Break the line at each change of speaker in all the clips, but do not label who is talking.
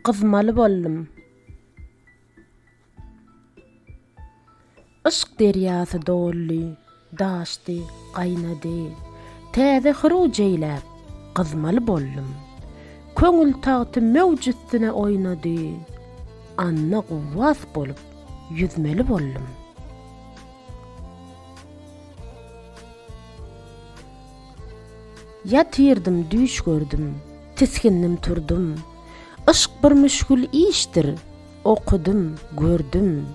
gyzmaly boldum. Yşk derýasy doldy, daşdy, gaýnady. Täze hyruç eýläp, gyzmaly boldum. Köňül tagty möwç üstüne oýnady. Anna guwwas bolup, ýüzmeli boldum. Ýatyrdym, düýş gördüm, tisgindim turdum. Yşk bir müşgil işdir, okudym, gördüm.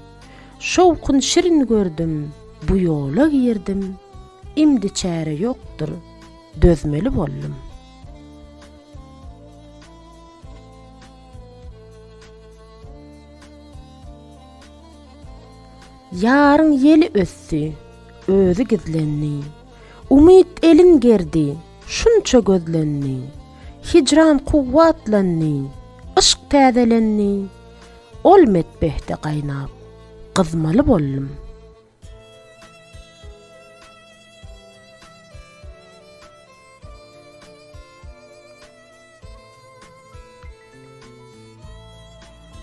Şowkun şirin gördüm, bu ýola girdim. Imdi çäre ýokdur, dözmeli boldum. Ýaryň ýeli ösdi, özi gizlendi. Umyt elin gerdi, şunça gözlendi. Hijran kuwwatlandy, yşk täzelendi. Ol metbehde gaýnap, gyzmaly boldum.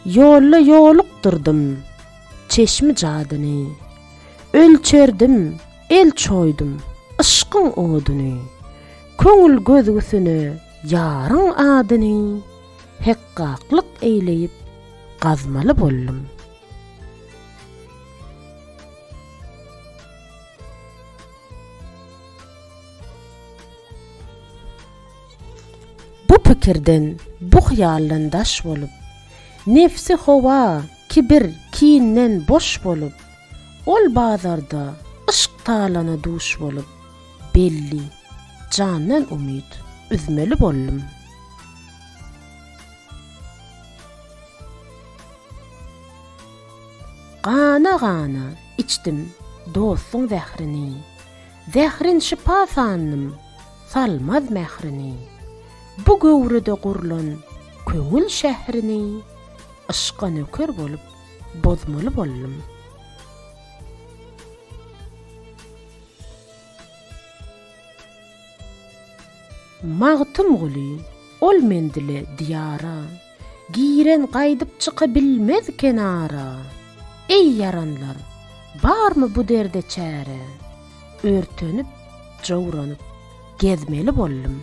Ýolda ýolukdyrdym çeşmi jadyny, Ölçerdim, el çoýdum yşkyň oduny, Köňül gözgüsine ýaryň adyny Hekgaklyk eýleýip gazmaly boldum. Bu pikirden, bu hyýaldan daş bolup, Nebsi howa, kibir, kinden boş bolup, Ol bazarda yşk talana duş bolup, Belli, jandan umyt üzmeli boldum. Gana-gana içdim dostuň zährini, Zährin şypa sandym, salmaz mährini. Bu göwrede gurlan köňül şährini Yşka nöker bolup bozmaly boldum. Magtymguly ol menzile diýara. Giren gaýdyp çyka bilmez kenara. Eý ýaranlar, barmy bu derde çäre? Örtenip, jowranyp gezmeli boldum.